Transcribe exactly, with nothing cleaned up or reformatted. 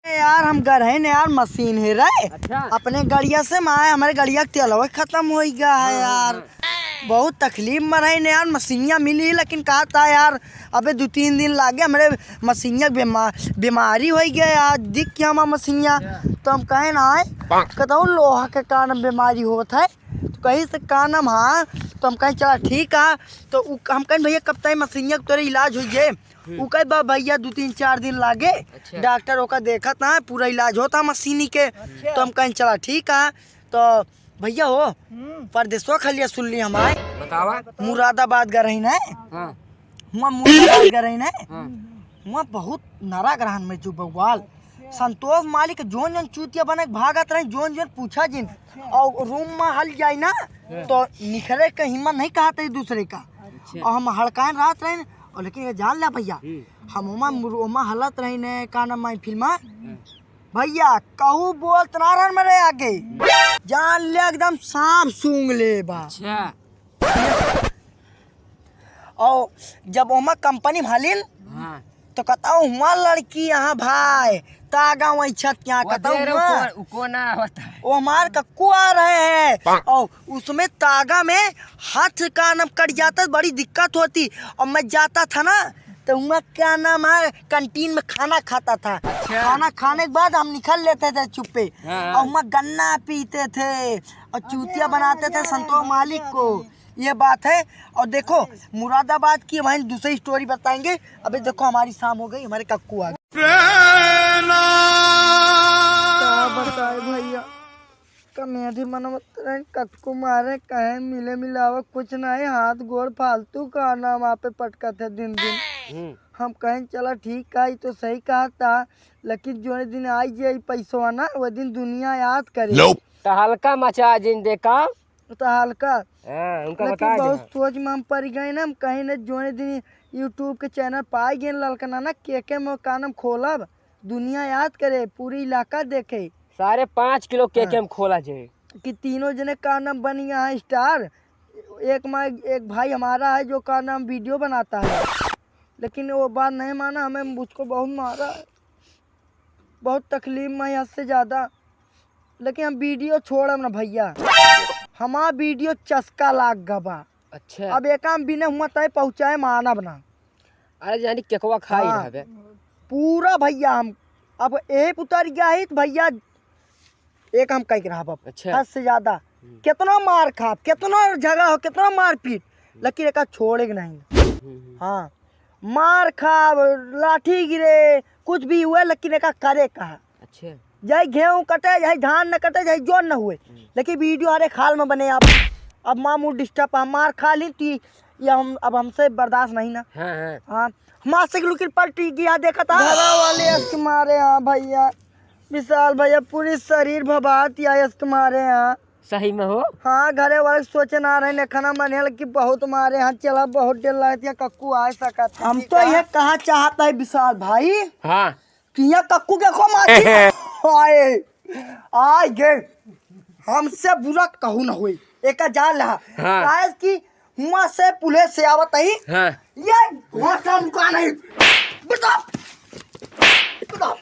यार, हम गए रहे न यार, मशीन हेरे। अच्छा। अपने गड़िया से, माए, हमरे गड़िया के तेलवा खतम होइ गया है यार। हाँ। बहुत तकलीफ में रहे न यार, मशीनिया मिली, लेकिन कहा था यार, अबे दो तीन दिन लागे, हमरे मशीनिया के बीमा-, बीमारी होइ गया यार, दिख क्या हमार मशीनिया। अच्छा। तो हम कहे ना आए, कहता हूँ लोहा के कारण बीमारी होत है। तो कहीं से का नाम, हाँ, तो हम कहें चला ठीक है। तो उ, हम कहें भैया कब तक मशीनिया के तोरे इलाज होइ जाए? हम्म। उ कहे बा भैया दो तीन चार दिन लागे, अच्छा। डॉक्टर ओका देखत है, पूरा इलाज होता मशीनी के। अच्छा। तो हम कहें चला ठीक है। तो भैया हो, हम्म। परदेसवा खलिया सुन ली हमारे। बतावा। मुरादाबाद गए रही ना। हाँ। हुआ मुरादाबाद गए रही ना। हाँ। हुआ बहुत नरा ग्रहण में जो बवाल। संतोष मालिक जोन जोन चूतिया बने के भागत रहे, जोन जोन पूछा जिन। और रूम में हल जाई ना, हाँ। तो निखरे के हिम्मत नहीं कहत है दूसरे का। अच्छा। और हम हड़कान रहत रहे, और लेकिन ये जान लिया भैया, हम्म। हम ओमा मुर-, ओमा हलत रहे ने, का नाम महफिल में। हाँ। भैया, कहू बोलत ना रहन मेरे आगे। जान ले एकदम सांप सूंघ ले बा। अच्छा। और जब ओमा कंपनी में हलिन, हाँ। तो कहता हुआ लड़की यहाँ भाई, तागा वही छत क्या वो कहता तेरे हुआ। उको, उको ना होता है। वो हमार कक्कू आ रहे हैं। और उसमें तागा में हाथ का नाम कट जाता, बड़ी दिक्कत होती। और मैं जाता था ना, तो हुआ क्या नाम है, कैंटीन में खाना खाता था। अच्छा। खाना खाने के बाद हम निकल लेते थे चुप्पे। हाँ। और हुआ गन्ना पीते थे और चूतिया बनाते थे संतोष मालिक को। ये बात है। और देखो, मुरादाबाद की हम दूसरी स्टोरी बताएंगे। अभी देखो, हमारी शाम हो गई, हमारे कक्कू आ गए। का बताए भैया, कमेडी मनवत रहे, कक्कू मारे, कहे मिले मिलावे, कुछ नहीं, हाथ गोड़ फालतू का नाम आपे पटकत है दिन दिन। हम्म। हम कहें चला ठीक है, ये तो सही कहा था, लेकिन जो दिन आई जाई पैसवा ना, वो दिन दुनिया याद करे। Nope। तो हल्का मचा जिन देखा। तो हल्का। हाँ, उनका लेकिन बता दे। बहुत सोच में हम पड़ गए ना, हम कहीं न जोने दिन YouTube के चैनल पाए गए ललकना ना, के के में का नाम खोलब, दुनिया याद करे, पूरी इलाका देखे। साढ़े पाँच किलो के हाँ। के में खोला जाए। कि तीनों जने का नाम बन गया है स्टार। एक माँ, एक भाई हमारा है जो का नाम वीडियो बनाता है, लेकिन वो बात नहीं माना, हमें मुझको बहुत मारा है, बहुत तकलीफ में हद से ज्यादा। लेकिन हम वीडियो छोड़ब ना भैया, हमार वीडियो चस्का लाग गबा। अच्छा। अब एकाम बिना हुआ तय पहुँचाए मानब ना। अरे जानी केकवा खाई हाँ। रहबे। पूरा भैया हम अब एप उतर गया ही तो भैया एक हम कह के रहब अब। अच्छा। हद से ज्यादा। हम्म। कितना मार खाब, कितना झगड़ा हो, कितना मारपीट, हम्म। लेकिन एका छोड़े के नहीं। हम्म, हम्म। हाँ, मार खाब, लाठी गिरे, कुछ भी हुए, लेकिन एका करे का। अच्छा। चाहे गेहूं कटे, चाहे धान न कटे, चाहे जोन न हुए, हम्म। लेकिन वीडियो हर एक हाल में बने। आप अब मामूल डिस्टर्ब, हम मार खा ली तो ये हम, अब हमसे बर्दाश्त नहीं ना। हाँ, हाँ। हाँ, मासिक लुकिर पलटी गया, देखा था। घरा वाले अस के मारे, हाँ भैया, विशाल भैया पूरी शरीर भभात या अस के मारे, हाँ। सही में हो? हाँ, घरे वाले सोचे ना रहे, ने खाना माने लग कि बहुत मारे, हाँ, चला बहुत डेर लगत या कक्कू आ सकत है, हम ठीक तो है। ये कहा चाहता है विशाल भाई, हाँ। कि यहाँ कक्कू के खो मारी। आए, आए गे, हमसे बुरा कहू न होई, एका जान लहा। हाँ। काहे कि हुआ से पुलिस से आवत ही। हाँ। ये हुआ से हमका नहीं। बता, बता।